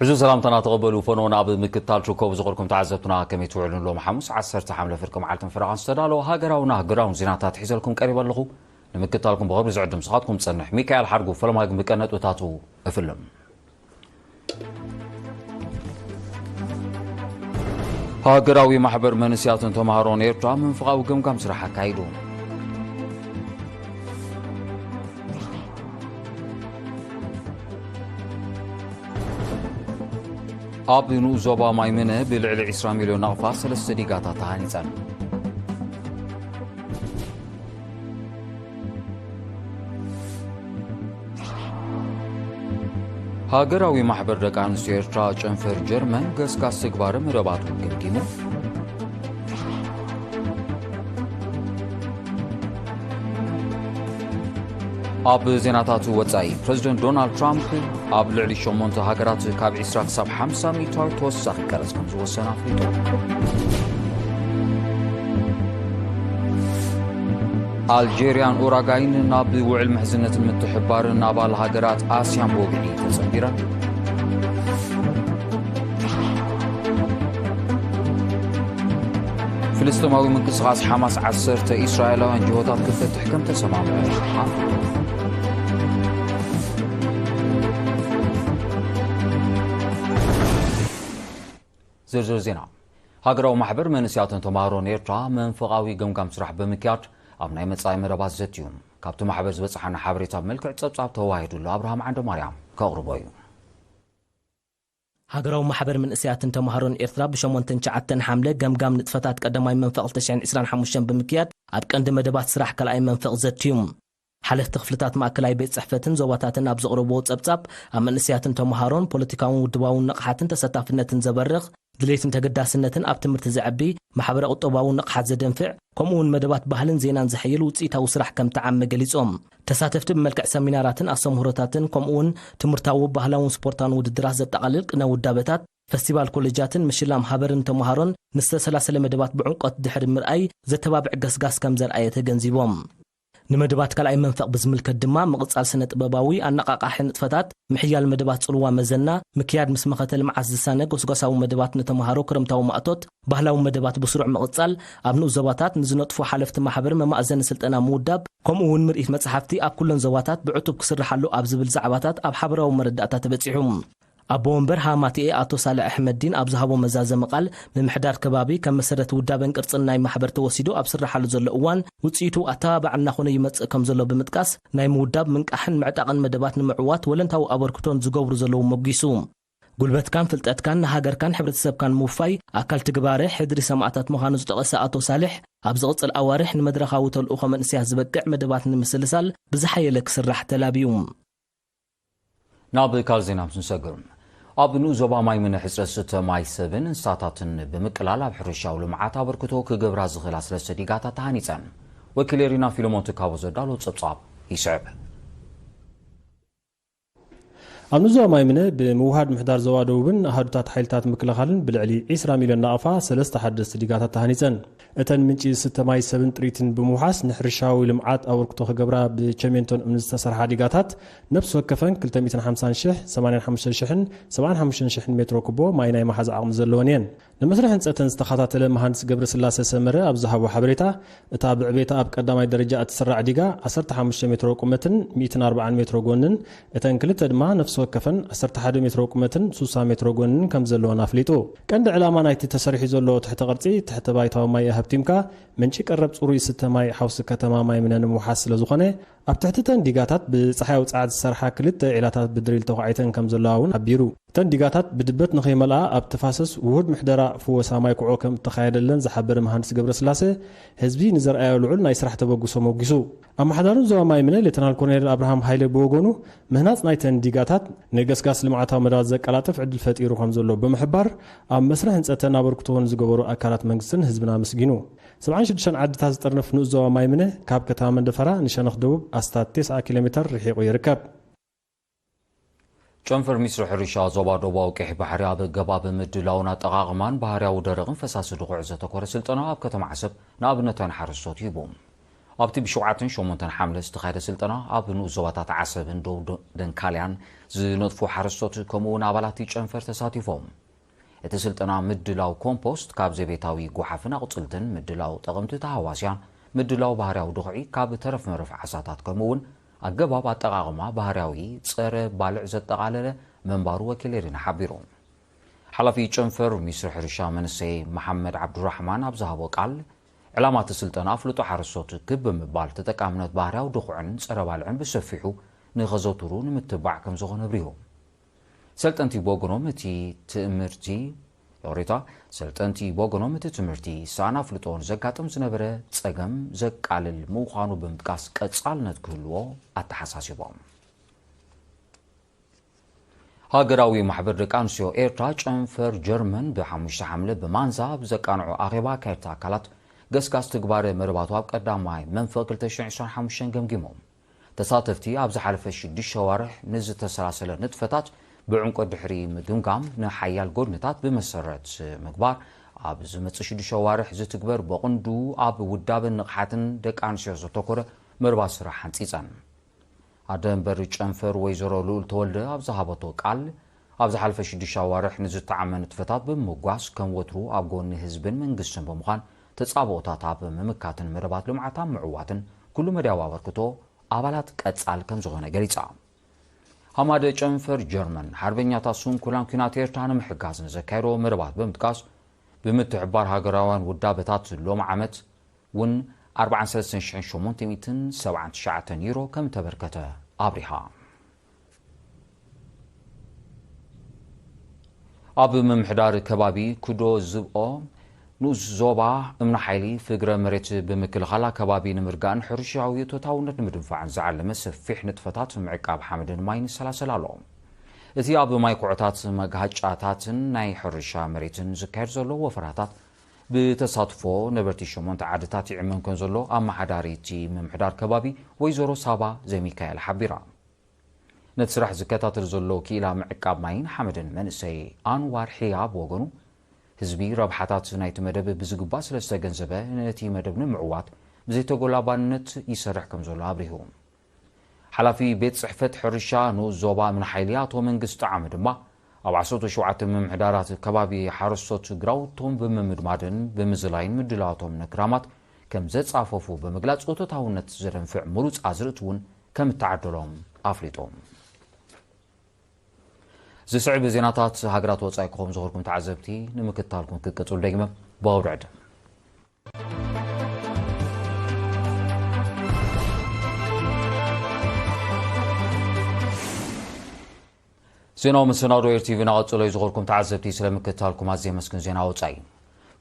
ሕዚ ሰላምታና ተቐበሉ። ፈኖና ኣብ ምክታል ትርከቡ ዝኸርኩም ተዓዘብትና፣ ከመይ ትውዕሉ? ሎም ሓሙስ ዓሰርተ ሓምለ ፍርቂ መዓልትን ፈረቓን ዝተዳለወ ሃገራውና ግራውንድ ዜናታት ሒዘልኩም ቀሪበ ኣለኹ። ንምክታልኩም ብኽብሪ ዝዕድም ስኻትኩም ጸንሕ። ሚካኤል ሓርጉ ፈለማይ ግን ብቀነጥብታቱ እፍልም። ሃገራዊ ማሕበር መንእስያትን ተምሃሮን ኤርትራ መንፈቓዊ ገምጋም ስራሕ ኣካይዱ። ኣብ ንኡስ ዞባ ማይምነ ብልዕሊ ዕስራ ሚልዮን ናቕፋ ሰለስተ ዲጋታት ተሃኒጸን። ሃገራዊ ማሕበር ደቂ ኣንስትዮ ኤርትራ ጨንፈር ጀርመን ገስጋስ ተግባረ መደባቱ ገምጊሙ። ኣብ ዜናታት ወጻኢ፣ ፕረዚደንት ዶናልድ ትራምፕ ኣብ ልዕሊ ሸሞንተ ሃገራት ካብ ዕስራ ክሳብ ሓምሳ ሚእታዊት ተወሳኺ ቀረጽ ከም ዝወሰነ ኣፍሊጡ። ኣልጄርያን ኡራጋይን ናብ ውዕል ምሕዝነትን ምትሕብባርን ኣባል ሃገራት ኣስያን ብወግዒ ተጸንቢረን። ፍልስጤማዊ ምንቅስቓስ ሓማስ ዓሰርተ እስራኤላውያን ጅሆታት ክፈትሕ ከም ተሰማምዐ ኣፍሊጡ። ዝርዝር ዜና። ሃገራዊ ማሕበር መንእስያትን ተምሃሮን ኤርትራ መንፈቓዊ ገምጋም ስራሕ ብምክያድ ኣብ ናይ መጻኢ መደባት ዘትዩ። ካብቲ ማሕበር ዝበጽሓና ሓበሬታ ኣብ መልክዕ ጸብጻብ ተዋሂዱሉ ኣብርሃም ዓንደማርያም ከቕርቦ እዩ። ሃገራዊ ማሕበር መንእስያትን ተምሃሮን ኤርትራ ብሸሞንተን ትሽዓተን ሓምለ ገምጋም ንጥፈታት ቀዳማይ መንፈቕ ክልተ ሽሕን ዕስራን ሓሙሽተን ብምክያድ ኣብ ቀንዲ መደባት ስራሕ ካልኣይ መንፈቕ ዘትዩ። ሓለፍቲ ክፍልታት ማእከላይ ቤት ጽሕፈትን ዞባታትን ኣብ ዘቕረብዎ ጸብጻብ፣ ኣብ መንእስያትን ተምሃሮን ፖለቲካውን ውድባውን ንቕሓትን ተሳታፍነትን ዘበርኽ፣ ድሌትን ተገዳስነትን ኣብ ትምህርቲ ዘዕቢ፣ ማሕበረ ቁጠባዊ ንቕሓት ዘደንፍዕ፣ ከምኡ እውን መደባት ባህልን ዜናን ዘሐይል ውጽኢታዊ ስራሕ ከም ተዓመ ገሊጾም። ተሳተፍቲ ብመልክዕ ሰሚናራትን ኣስተምህሮታትን ከምኡ እውን ትምህርታዊ፣ ባህላውን ስፖርታውን ውድድራት ዘጠቓልል ቅነ ውዳበታት፣ ፈስቲቫል ኮሌጃትን ምሽላም ሃበርን ተምሃሮን ንዝተሰላሰለ መደባት ብዕምቆት ድሕሪ ምርኣይ ዘተባብዕ ገስጋስ ከም ዘርኣየ ተገንዚቦም። ንመደባት ካልኣይ መንፈቕ ብዝምልከት ድማ ምቕጻል ስነ ጥበባዊ ኣነቓቓሒ ንጥፈታት፣ ምሕያል መደባት ጽልዋ መዘና፣ ምክያድ ምስ መኸተ ልምዓት ዝሳነ ጎስጓሳዊ መደባት ንተምሃሮ ክረምታዊ ማእቶት፣ ባህላዊ መደባት ብስሩዕ ምቕጻል፣ ኣብ ንኡስ ዞባታት ንዝነጥፉ ሓለፍቲ ማሕበር መማእዘኒ ስልጠና ምውዳብ፣ ከምኡ እውን ምርኢት መጽሓፍቲ ኣብ ኩለን ዞባታት ብዕቱብ ክስርሓሉ ኣብ ዝብል ዛዕባታት ኣብ ሓበራዊ መረዳእታ ተበጺሑ። ኣቦ ወንበር ሃማቲኤ ኣቶ ሳልሕ ኣሕመዲን ኣብ ዝሃቦ መዛዘሚ ቃል፣ ምምሕዳር ከባቢ ከም መሰረት ውዳበን ቅርጽን ናይ ማሕበር ተወሲዱ ኣብ ዝስርሓሉ ዘሎ እዋን፣ ውጽኢቱ ኣተባባዕ እናኾነ ይመጽእ ከም ዘሎ ብምጥቃስ፣ ናይ ምውዳብ፣ ምንቃሕን ምዕጣቕን መደባት ንምዕዋት ወለንታዊ ኣበርክቶን ዝገብሩ ዘለዉ መጒሱ። ጉልበትካን ፍልጠትካን ንሃገርካን ሕብረተሰብካን ምውፋይ ኣካል ትግባረ ሕድሪ ሰማእታት ምዃኑ ዝጠቐሰ ኣቶ ሳልሕ፣ ኣብ ዝቕጽል ኣዋርሕ ንመድረኻዊ ተልእኾ መንእሰያት ዝበቅዕ መደባት ንምስልሳል ብዝሓየለ ክስራሕ ተላብዩ። ናብ ካልእ ዜና ምስ ንሰግር፣ ኣብ ንኡስ ዞባ ማይምነ ሕጽረት ዝስተ ማይ ሰብን እንስሳታትን ብምቅላል ኣብ ሕርሻዊ ልምዓት ኣበርክቶ ክገብራ ዝኽእላ ሰለስተ ዲጋታት ተሃኒጸን። ወኪል ኤሪና ፊሎሞን ትካቦ ዘዳሎ ጸብጻብ ይስዕብ። ኣብ ንኡስ ዞባ ማይምነ ብምውሃድ ምሕዳር ዞባ ደቡብን ኣሃዱታት ሓይልታት ምክልኻልን ብልዕሊ ዕስራ ሚልዮን ናቕፋ ሰለስተ ሓደስቲ ዲጋታት ተሃኒጸን። እተን ምንጪ ዝስተ ማይ ሰብን ጥሪትን ብምውሓስ ንሕርሻዊ ልምዓት ኣበርክቶ ክገብራ ብቸሜንቶን እምኒ ዝተሰርሓ ዲጋታት ነፍሲ ወከፈን ክልተ ሚእትን ሓምሳን ሽሕ፣ ሰማንያን ሓሙሽተን ሽሕን ሰብዓን ሓሙሽተን ሽሕን ሜትሮ ኩቦ ማይ ናይ መሓዝ ዓቕሚ ዘለወን እየን። ንመስርሕ ህንጸተን ዝተኸታተለ መሃንድስ ገብረስላሴ ሰመረ ኣብ ዝሃቦ ሓበሬታ፣ እታ ብዕቤታ ኣብ ቀዳማይ ደረጃ እትስራዕ ዲጋ ዓሰርተ ሓሙሽተ ሜትሮ ቁመትን ሚእትን ኣርባዓን ሜትሮ ጎንን፣ እተን ክልተ ድማ ነፍሲ ወከፈን ዓሰርተ ሓደ ሜትሮ ቁመትን ሱሳ ሜትሮ ጎንን ከም ዘለወን ኣፍሊጡ። ቀንዲ ዕላማ ናይቲ ተሰሪሑ ዘሎ ትሕተ ቅርጺ፣ ትሕተ ባይታዊ ማይ ኣህብቲምካ ምንጪ ቀረብ ጽሩይ ዝስተ ማይ ሓውሲ ከተማ ማይምነ ንምውሓስ ስለ ዝኾነ፣ ኣብ ትሕቲ እተን ዲጋታት ብጸሓያዊ ጸዓት ዝሰርሓ ክልተ ዒላታት ብድሪል ተዃዒተን ከም ዘለዋ እውን ሓቢሩ። እተን ዲጋታት ብድበት ንኸይመልኣ ኣብ ተፋሰስ ውሁድ ምሕደራ ፍወሳ ማይ ኩዖ ከም እተኻየደለን ዝሓበረ መሃንድስ ገብረስላሴ፣ ህዝቢ ንዘርኣዮ ልዑል ናይ ስራሕ ተበግሶ መጒሱ። ኣመሓዳሪ ዞባ ማይምነ ሌተናል ኮሎኔል ኣብርሃም ሃይለ ብወገኑ፣ ምህናጽ ናይተን ዲጋታት ንገስጋስ ልምዓታዊ መደባት ዘቀላጥፍ ዕድል ፈጢሩ ከም ዘሎ ብምሕባር፣ ኣብ መስርሕ ህንጸተን ኣበርክቶ ንዝገበሩ ኣካላት መንግስትን ህዝብን ኣመስጊኑ። ሰብዓን ሽዱሽተን ዓድታት ዝጥርንፍ ንኡስ ዞባ ማይምነ፣ ካብ ከተማ መንደፈራ ንሸነኽ ደቡብ ኣስታት ተስዓ ኪሎ ሜተር ርሒቑ ይርከብ። ጨንፈር ሚኒስትሪ ሕርሻ ዞባ ደቡባዊ ቀይሕ ባሕሪ ኣብ ኣገባብ ምድላውን ኣጠቓቕማን ባህርያዊ ደረቕን ፈሳሲ ድኹዒ ዘተኮረ ስልጠና ኣብ ከተማ ዓሰብ ንኣብነታውያን ሓረስቶት ሂቡ። ኣብቲ ብ7ን 8ን ሓምለ ዝተኻየደ ስልጠና፣ ኣብ ንኡስ ዞባታት ዓሰብን ደቡብ ደንካልያን ዝነጥፉ ሓረስቶት፣ ከምኡ እውን ኣባላት ጨንፈር ተሳቲፎም። እቲ ስልጠና ምድላው ኮምፖስት ካብ ዘቤታዊ ጓሓፍን ኣቑጽልትን፣ ምድላው ጠቐምቲ ተሃዋስያን፣ ምድላው ባህርያዊ ድኹዒ ካብ ተረፍ መረፍ ዓሳታት፣ ከምኡ እውን ኣገባብ ኣጠቓቕማ ባህርያዊ ጸረ ባልዕ ዘጠቓለለ ምንባሩ ወኪል ኤሪና ሓቢሩ። ሓላፊ ጨንፈር ሚኒስትሪ ሕርሻ መንእሰይ መሓመድ ዓብዱራሕማን ኣብ ዝሃቦ ቃል፣ ዕላማ እቲ ስልጠና ኣፍልጦ ሓረስቶት ክብ ብምባል፣ ተጠቃምነት ባህርያዊ ድኹዕን ጸረ ባልዕን ብሰፊሑ ንኸዘውትሩ ንምትባዕ ከም ዝኾነ ኣብሪሁ። ሰልጠንቲ ብወገኖም እቲ ትምህርቲ፣ ይቕሬታ፣ ሰልጠንቲ ብወገኖም እቲ ትምህርቲ ሰኣን ኣፍልጦ ንዘጋጥም ዝነበረ ጸገም ዘቃልል ምዃኑ ብምጥቃስ፣ ቀጻልነት ክህልዎ ኣተሓሳሲቦም። ሃገራዊ ማሕበር ደቂ ኣንስትዮ ኤርትራ ጨንፈር ጀርመን ብ5 ሓምለ ብማንዛ ኣብ ዘቃንዖ ኣኼባ ኣካየድቲ ኣካላት፣ ገስጋስ ትግባረ መደባቱ ኣብ ቀዳማይ መንፈቅ ክልተ ሽሕን ዕስራን ሓሙሽተን ገምጊሞም። ተሳተፍቲ ኣብ ዝሓለፈ ሽዱሽተ ኣዋርሕ ንዝተሰላሰለ ንጥፈታት ብዕምቆት ድሕሪ ምግምጋም፣ ንሓያል ጎድንታት ብመሰረት ምግባር፣ ኣብ ዝመጽእ ሽዱሽተ ኣዋርሕ ዝትግበር ብቕንዱ ኣብ ውዳበን ንቕሓትን ደቂ ኣንስትዮ ዘተኮረ መርባ ስራሕ ሓንጺጸን። ኣደ መንበር ጨንፈር ወይዘሮ ልኡል ተወልደ ኣብ ዝሃበቶ ቃል፣ ኣብ ዝሓለፈ ሽዱሽተ ኣዋርሕ ንዝተዓመ ንጥፈታት ብምምጓስ፣ ከም ወትሩ ኣብ ጎኒ ህዝብን መንግስትን ብምዃን፣ ተጻብኦታት ኣብ ምምካትን መደባት ልምዓት ኣብ ምዕዋትን ኩሉ መዳያዊ ኣበርክቶ ኣባላት ቀጻል ከም ዝኾነ ገሊጻ። ሃማደ ጨንፈር ጀርመን፣ ሓርበኛታት ስንኩላን ኲናት ኤርትራ ንምሕጋዝ ንዘካየዶ መደባት ብምጥቃስ፣ ብምትሕብባር ሃገራውያን ውዳበታት ሎም ዓመት እውን ኣርባዓን ሰለስተን ሽሕን ሸሞንተ ሚእትን ሰብዓን ትሽዓተን ዩሮ ከም ተበርከተ ኣብሪሃ። ኣብ ምምሕዳር ከባቢ ኩዶ ዝብኦ ንኡስ ዞባ እምኒ ሓይሊ፣ ፍግረ መሬት ብምክልኻል ኣከባቢ ንምርጋእን ሕርሻዊ እቶታውነት ንምድንፋዕን ዝዓለመ ሰፊሕ ንጥፈታት ምዕቃብ ሓመድን ማይን ይሰላሰል ኣሎ። እቲ ኣብ ማይ ኩዕታት፣ መግሃጫታትን ናይ ሕርሻ መሬትን ዝካየድ ዘሎ ወፈራታት፣ ብተሳትፎ ነበርቲ ሸሞንተ ዓድታት ይዕመም ከም ዘሎ ኣመሓዳሪቲ ምምሕዳር ከባቢ ወይዘሮ ሳባ ዘሚካኤል ሓቢራ። ነቲ ስራሕ ዝከታተል ዘሎ ክኢላ ምዕቃብ ማይን ሓመድን መንእሰይ ኣንዋር ሕያ ብወገኑ፣ ህዝቢ ረብሓታት ናይቲ መደብ ብዝግባእ ስለ ዝተገንዘበ፣ ነቲ መደብ ንምዕዋት ብዘይተጎላባነት ይሰርሕ ከም ዘሎ ኣብሪሁ። ሓላፊ ቤት ጽሕፈት ሕርሻ ንኡስ ዞባ እምኒ ሓይሊ ኣቶ መንግስቲ ጣዕመ ድማ፣ ኣብ ዓሰርተ ሸውዓተ ምምሕዳራት ከባቢ ሓረስቶት ግራውቶም ብምምድማድን ብምዝላይን ምድላዋቶም ንክራማት ከም ዘጻፈፉ ብምግላጽ፣ እቶታውነት ዘደንፍዕ ምሩጽ ኣዝርእቲ እውን ከም እተዓደሎም ኣፍሊጦም። ዝስዕብ ዜናታት ሃገራት ወጻኢ ክኾም ዝኽርኩም ተዓዘብቲ ንምክትታልኩም ክቅጽሉ ደግመ ብውርዕድ። ዜናዊ መሰናዶ ኤር ቲቪ እናቐጸሎ እዩ። ዝኸርኩም ተዓዘብቲ ስለምክትታልኩም ኣዝየ መስግን። ዜና ወጻኢ።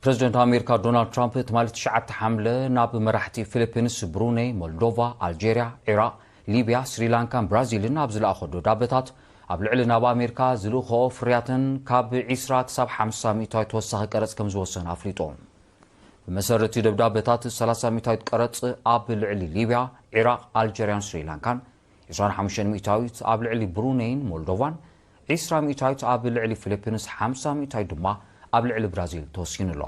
ፕረዚደንት ኣሜሪካ ዶናልድ ትራምፕ ትማሊ ትሽዓተ ሓምለ ናብ መራሕቲ ፊሊፒንስ፣ ብሩነይ፣ ሞልዶቫ፣ ኣልጀርያ፣ ዒራቕ፣ ሊብያ፣ ስሪላንካን ብራዚልን ኣብ ዝለኣኾ ደብዳበታት፣ ኣብ ልዕሊ ናብ ኣሜሪካ ዝልእኽኦ ፍርያተን ካብ ዒስራ ክሳብ ሓምሳ ሚእታዊት ተወሳኺ ቀረጽ ከም ዝወሰነ ኣፍሊጡ። ብመሰረት እቲ ደብዳበታት፣ ሰላሳ ሚእታዊት ቀረጽ ኣብ ልዕሊ ሊብያ፣ ዒራቕ፣ ኣልጀርያን ስሪላንካን፣ ዒስራን ሓሙሽተን ሚእታዊት ኣብ ልዕሊ ብሩነይን ሞልዶቫን፣ ዒስራ ሚእታዊት ኣብ ልዕሊ ፊሊፒንስ፣ ሓምሳ ሚእታዊት ድማ ኣብ ልዕሊ ብራዚል ተወሲኑ ኣሎ።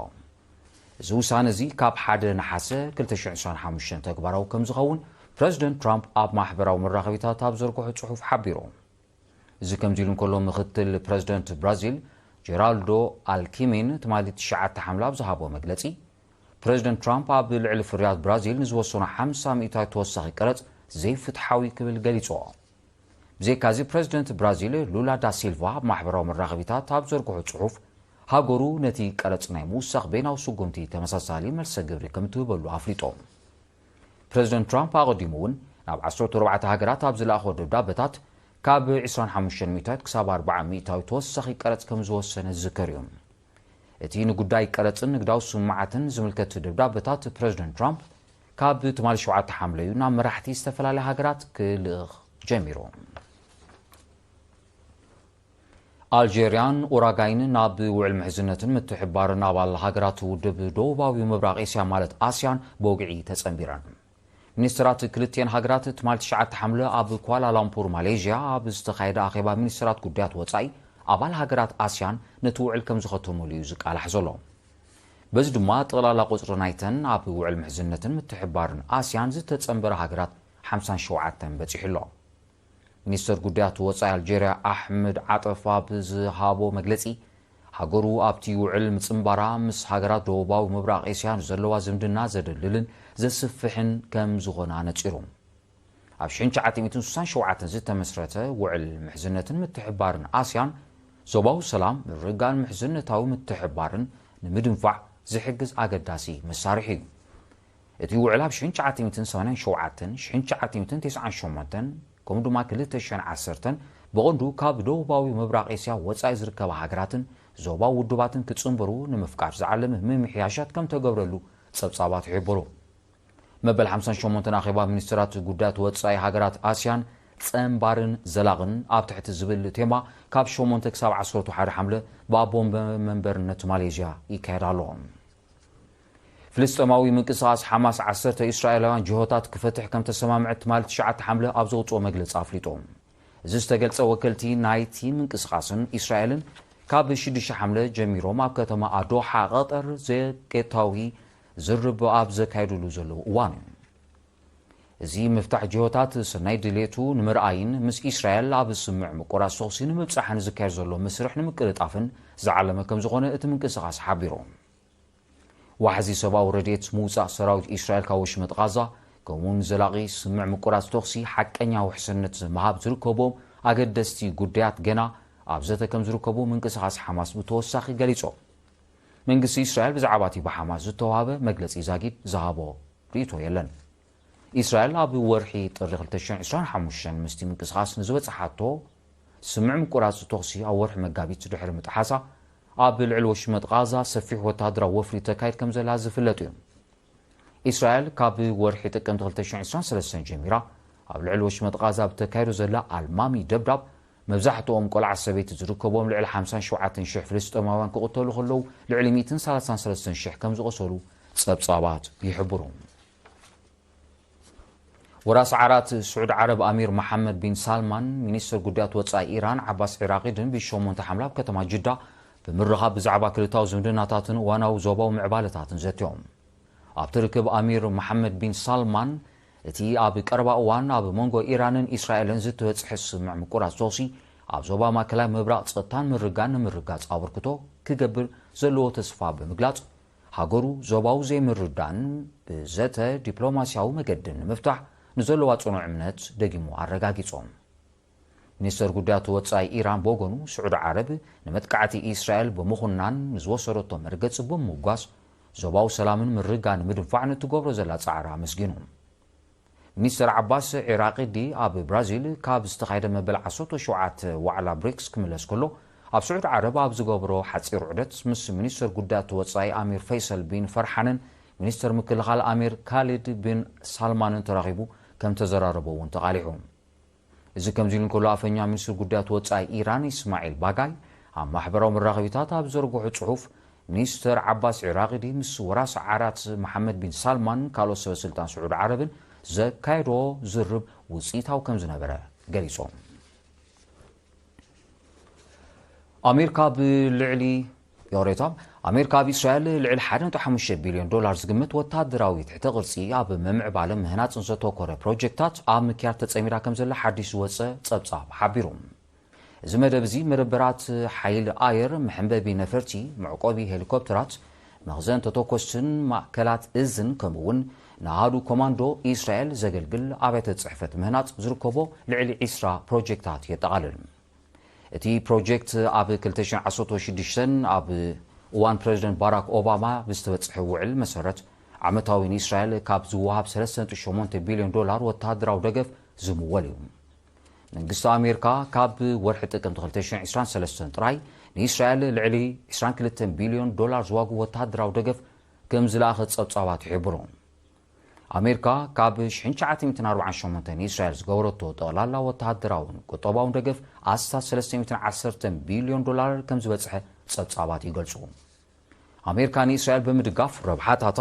እዚ ውሳነ እዚ ካብ ሓደ ነሓሰ ክልተ ሽሕን ዕስራን ሓሙሽተን ተግባራዊ ከም ዝኸውን ፕረዚደንት ትራምፕ ኣብ ማሕበራዊ መራኸቢታት ኣብ ዘርግሖ ጽሑፍ ሓቢሩ። እዚ ከምዚ ኢሉ እንከሎ፣ ምኽትል ፕረዚደንት ብራዚል ጀራልዶ ኣልኪሚን ትማሊ ትሽዓተ ሓምለ ኣብ ዝሃቦ መግለጺ፣ ፕረዚደንት ትራምፕ ኣብ ልዕሊ ፍርያት ብራዚል ንዝወሰኖ ሓምሳ ሚእታዊት ተወሳኺ ቀረጽ ዘይፍትሓዊ ክብል ገሊጽዎ። ብዘይካዚ፣ ፕረዚደንት ብራዚል ሉላ ዳ ሲልቫ ኣብ ማሕበራዊ መራኸቢታት ኣብ ዘርግሖ ጽሑፍ፣ ሃገሩ ነቲ ቀረጽ ናይ ምውሳኽ በይናዊ ስጉምቲ ተመሳሳሊ መልሰ ግብሪ ከም ትህበሉ ኣፍሊጡ። ፕረዚደንት ትራምፕ ኣቐዲሙ እውን ናብ ዓሰርተ ኣርባዕተ ሃገራት ኣብ ዝለኣኾ ደብዳበታት፣ ካብ ዕስራን ሓሙሽተን ሚእታዊት ክሳብ ኣርብዓ ሚእታዊት ተወሳኺ ቀረጽ ከም ዝወሰነ ዝዝከር እዩ። እቲ ንጉዳይ ቀረጽን ንግዳዊ ስምምዓትን ዝምልከት ደብዳበታት ፕረዚደንት ትራምፕ፣ ካብ ትማሊ ሸውዓተ ሓምለ እዩ ናብ መራሕቲ ዝተፈላለያ ሃገራት ክልእኽ ጀሚሩ። ኣልጀርያን ኡራጋይን ናብ ውዕል ምሕዝነትን ምትሕብባርን ኣባል ሃገራት ውድብ ደቡባዊ ምብራቕ ኤስያ፣ ማለት ኣስያን፣ ብወግዒ ተጸንቢረን። ሚኒስትራት ክልቲኤን ሃገራት ትማሊ ትሽዓተ ሓምለ ኣብ ኳላላምፑር፣ ማሌዥያ ኣብ ዝተኻየደ ኣኼባ ሚኒስትራት ጉዳያት ወጻኢ ኣባል ሃገራት ኣስያን ነቲ ውዕል ከም ዝኸተሙሉ እዩ ዝቃላሕ ዘሎ። በዚ ድማ ጠቕላላ ቁጽሪ ናይተን ኣብ ውዕል ምሕዝነትን ምትሕባርን ኣስያን ዝተጸንበራ ሃገራት ሓምሳን ሸውዓተን በጺሑ ኣሎ። ሚኒስተር ጉዳያት ወጻኢ ኣልጀርያ ኣሕመድ ዓጠፍ ኣብ ዝሃቦ መግለጺ፣ ሃገሩ ኣብቲ ውዕል ምጽንባራ ምስ ሃገራት ደቡባዊ ምብራቕ ኤስያ ንዘለዋ ዝምድና ዘደልልን ዘስፍሕን ከም ዝኾነ ኣነጺሩ። ኣብ ሽሕን ትሽዓተ ሚእትን ስሳን ሸውዓተን ዝተመስረተ ውዕል ምሕዝነትን ምትሕባርን ኣስያን ዞባዊ ሰላም፣ ምርግጋእን ምሕዝነታዊ ምትሕባርን ንምድንፋዕ ዝሕግዝ ኣገዳሲ መሳርሒ እዩ። እቲ ውዕል ኣብ ሽሕን ትሽዓተ ሚእትን ሰማንያን ሸውዓተን፣ ሽሕን ትሽዓተ ሚእትን ተስዓን ሸሞንተን ከምኡ ድማ ክልተ ሽሕን ዓሰርተን ብቐንዱ ካብ ደቡባዊ ምብራቕ ኤስያ ወጻኢ ዝርከባ ሃገራትን ዞባዊ ውድባትን ክጽንበሩ ንምፍቃድ ዝዓለመ ምምሕያሻት ከም ተገብረሉ ጸብጻባት ይሕብሩ። መበል ሓምሳን ሸሞንተን ኣኼባ ሚኒስትራት ጉዳያት ወጻኢ ሃገራት ኣስያን ጸንባርን ዘላቕን ኣብ ትሕቲ ዝብል ቴማ ካብ ሸሞንተ ክሳብ ዓሰርተ ሓደ ሓምለ ብኣቦ መንበርነት ማሌዥያ ይካየድ ኣሎ። ፍልስጤማዊ ምንቅስቓስ ሓማስ ዓሰርተ እስራኤላውያን ጅሆታት ክፈትሕ ከም ተሰማምዐ ትማሊ ትሽዓተ ሓምለ ኣብ ዘውፅኦ መግለፂ ኣፍሊጡ። እዚ ዝተገልጸ ወከልቲ ናይቲ ምንቅስቓስን እስራኤልን ካብ ሽዱሽተ ሓምለ ጀሚሮም ኣብ ከተማ ኣዶሓ ቀጠር ዘቄታዊ ዝርብ ኣብ ዘካየዱሉ ዘለዉ እዋን እዩ። እዚ ምፍታሕ ጅሆታት ሰናይ ድሌቱ ንምርኣይን ምስ እስራኤል ኣብ ስምዕ ምቁራጽ ተኹሲ ንምብጻሕን ዝካየድ ዘሎ መስርሕ ንምቅልጣፍን ዝዓለመ ከም ዝኾነ እቲ ምንቅስቓስ ሓቢሩ። ዋሕዚ ሰብኣዊ ረድኤት ምውጻእ ሰራዊት እስራኤል ካብ ወሽመጥ ቓዛ፣ ከምኡውን ዘላቒ ስምዕ ምቁራጽ ተኹሲ ሓቀኛ ውሕስነት ምሃብ ዝርከቦም ኣገደስቲ ጉዳያት ገና ኣብ ዘተ ከም ዝርከቡ ምንቅስቓስ ሓማስ ብተወሳኺ ገሊጹ። መንግስቲ እስራኤል ብዛዕባ እቲ ብሓማስ ዝተዋህበ መግለጺ ዛጊድ ዝሃቦ ርእይቶ የለን። እስራኤል ኣብ ወርሒ ጥሪ ክልተ ሽሕን ዕስራን ሓሙሽተን ምስቲ ምንቅስቓስ ንዝበጽሓቶ ስምዕ ምቁራጽ ተኹሲ ኣብ ወርሒ መጋቢት ድሕሪ ምጥሓሳ፣ ኣብ ልዕሊ ወሽመጥ ቓዛ ሰፊሕ ወተሃደራዊ ወፍሪ ተካይድ ከም ዘላ ዝፍለጥ እዩ። እስራኤል ካብ ወርሒ ጥቅምቲ ክልተ ሽሕን ዕስራን ሰለስተን ጀሚራ ኣብ ልዕሊ ወሽመጥ ቓዛ ብተካይዶ ዘላ ኣልማሚ ደብዳብ መብዛሕትኦም ቆልዓ ሰበይቲ ዝርከቦም ልዕሊ ሓምሳን ሸውዓተን ሽሕ ፍልስጤማውያን ክቕተሉ ከለዉ ልዕሊ ሚእትን ሰላሳን ሰለስተን ሽሕ ከም ዝቖሰሉ ጸብጻባት ይሕብሩ። ወራሲ ዓራት ስዑድ ዓረብ ኣሚር መሓመድ ቢን ሳልማን ሚኒስትር ጉዳያት ወጻኢ ኢራን ዓባስ ዒራቂድን ብሸሞንተ ሓምላ ኣብ ከተማ ጅዳ ብምርኻብ ብዛዕባ ክልታዊ ዝምድናታትን እዋናዊ ዞባዊ ምዕባለታትን ዘትዮም። ኣብቲ ርክብ ኣሚር መሓመድ ቢን ሳልማን እቲ ኣብ ቀረባ እዋን ኣብ መንጎ ኢራንን እስራኤልን ዝተበጽሐ ስምምዕ ምቁራጽ ተኹሲ ኣብ ዞባ ማእከላይ ምብራቕ ጸጥታን ምርጋን ንምርጋጽ ኣበርክቶ ክገብር ዘለዎ ተስፋ ብምግላጽ፣ ሃገሩ ዞባዊ ዘይምርዳን ብዘተ ዲፕሎማስያዊ መገዲ ንምፍታሕ ንዘለዋ ጽኑዕ እምነት ደጊሙ ኣረጋጊጾም። ሚኒስተር ጉዳያት ወጻኢ ኢራን ብወገኑ፣ ስዑዲ ዓረብ ንመጥቃዕቲ እስራኤል ብምኹናን ንዝወሰደቶ መርገጺ ብምምጓስ፣ ዞባዊ ሰላምን ምርጋን ንምድንፋዕ ንእትገብሮ ዘላ ጻዕሪ ኣመስጊኑ። ሚኒስተር ዓባስ ዒራቂዲ ኣብ ብራዚል ካብ ዝተኻየደ መበል ዓሰርተ ሸውዓተ ዋዕላ ብሪክስ ክምለስ ከሎ፣ ኣብ ስዑዲ ዓረብ ኣብ ዝገብሮ ሓጺር ዑደት ምስ ሚኒስተር ጉዳያት ወጻኢ ኣሚር ፈይሰል ቢን ፈርሓንን ሚኒስተር ምክልኻል ኣሚር ካሊድ ቢን ሳልማንን ተራኺቡ ከም ተዘራረበ እውን ተቓሊሑ። እዚ ከምዚ ኢሉ እንከሎ፣ ኣፈኛ ሚኒስትሪ ጉዳያት ወጻኢ ኢራን ኢስማዒል ባጋይ ኣብ ማሕበራዊ መራኸቢታት ኣብ ዘርግሑ ጽሑፍ፣ ሚኒስተር ዓባስ ዒራቂዲ ምስ ወራሲ ዓራት መሓመድ ቢን ሳልማን ካልኦት ሰበ ስልጣን ስዑዲ ዓረብን ዘካየዶ ዝርብ ውጽኢታዊ ከም ዝነበረ ገሊጾም። ኣሜሪካ ብልዕሊ ይቕሬታ፣ ኣሜሪካ ኣብ እስራኤል ልዕሊ ሓደ ነጥቢ ሓሙሽተ ቢልዮን ዶላር ዝግመት ወታደራዊ ትሕተ ቅርጺ ኣብ ምምዕባልን ምህናጽን ዘተኮረ ፕሮጀክታት ኣብ ምክያድ ተጸሚዳ ከም ዘላ ሓድሽ ዝወጸ ጸብጻብ ሓቢሩ። እዚ መደብ እዚ መደበራት ሓይሊ ኣየር፣ መሐንበቢ ነፈርቲ፣ መዕቆቢ ሄሊኮፕተራት፣ መኽዘን ተተኮስትን ማእከላት እዝን ከምኡ እውን ንኣሃዱ ኮማንዶ እስራኤል ዘገልግል ኣብያተ ጽሕፈት ምህናጽ ዝርከቦ ልዕሊ ዒስራ ፕሮጀክታት የጠቓልል። እቲ ፕሮጀክት ኣብ ክልተ ሽሕን ዓሰርተ ሽዱሽተን ኣብ እዋን ፕረዚደንት ባራክ ኦባማ ብዝተበጽሐ ውዕል መሰረት ዓመታዊ ንእስራኤል ካብ ዝወሃብ ሰለስተ ነጥቢ ሸሞንተ ቢልዮን ዶላር ወተሃደራዊ ደገፍ ዝምወል እዩ። መንግስቲ ኣሜሪካ ካብ ወርሒ ጥቅምቲ ክልተ ሽሕን ዕስራን ሰለስተን ጥራይ ንእስራኤል ልዕሊ ዕስራን ክልተን ቢልዮን ዶላር ዝዋግኡ ወተሃደራዊ ደገፍ ከም ዝለኣኸት ጸብጻባት ይሕብሩ። ኣሜሪካ ካብ ሽሕን ትሽዓተ ሚእትን ኣርባዓን ሸሞንተን ንእስራኤል ዝገበረቶ ጠቕላላ ወተሃደራውን ቁጠባውን ደገፍ ኣስታት ሰለስተ ሚእትን ዓሰርተን ቢልዮን ዶላር ከም ዝበጽሐ ጸብጻባት ይገልጹ። ኣሜሪካ ንእስራኤል ብምድጋፍ ረብሓታታ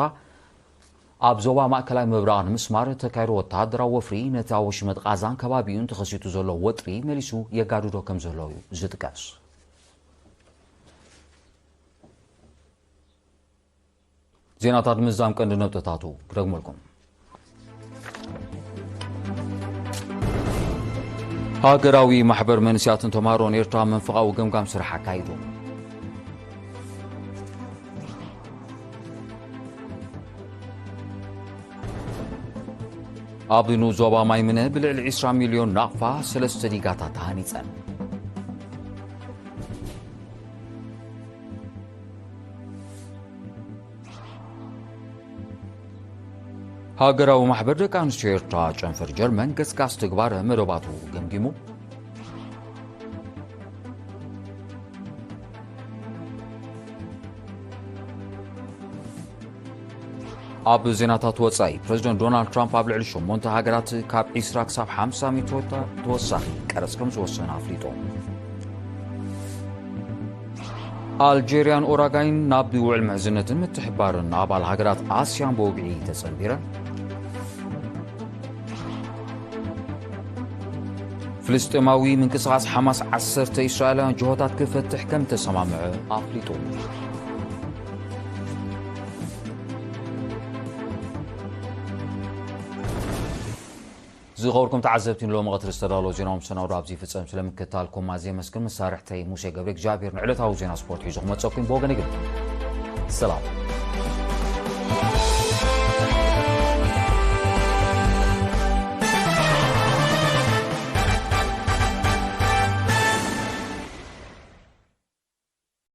ኣብ ዞባ ማእከላይ ምብራቕ ንምስማር እተካይዶ ወተሃደራዊ ወፍሪ ነቲ ኣብ ወሽመጥ ቓዛን ከባቢኡን ተኸሲቱ ዘሎ ወጥሪ መሊሱ የጋድዶ ከም ዘሎ እዩ ዝጥቀስ። ዜናታት ምዛም ቀንዲ ነጥብታቱ ክደግመልኩም። ሃገራዊ ማሕበር መንእሰያትን ተምሃሮን ኤርትራ መንፈቓዊ ገምጋም ስራሕ ኣካይዱ። ኣብ ንኡስ ዞባ ማይምነ ብልዕሊ ዕስራ ሚልዮን ናቕፋ ሰለስተ ዲጋታት ተሃኒጸን። ሃገራዊ ማሕበር ደቂ ኣንስትዮ ኤርትራ ጨንፈር ጀርመን ገስጋስ ተግባር መደባቱ ገምጊሙ። ኣብ ዜናታት ወጻኢ፣ ፕረዚደንት ዶናልድ ትራምፕ ኣብ ልዕሊ ሸሞንተ ሃገራት ካብ ዕስራ ክሳብ ሓምሳ ሚእቲ ተወሳኺ ቀረጽ ከም ዝወሰነ ኣፍሊጡ። ኣልጄርያን ኡራጋይን ናብ ውዕል ምሕዝነትን ምትሕባርን ኣባል ሃገራት ኣስያን ብወግዒ ተጸንቢረን። ፍልስጤማዊ ምንቅስቓስ ሓማስ ዓሰርተ እስራኤላውያን ጅሆታት ክፈትሕ ከም ተሰማምዐ ኣፍሊጡ። ዝኸበርኩም ተዓዘብቲ፣ ንሎሚ ቀትሪ ዝተዳለወ ዜናዊ መሰናዶ ኣብዚ ይፍጸም። ስለምክትታልኩም ኣዝየ የመስግን። መሳርሕተይ ሙሴ ገብረ እግዚኣብሔር ንዕለታዊ ዜና ስፖርት ሒዙ ክመጸኩም ብወገነይ ግን ሰላም።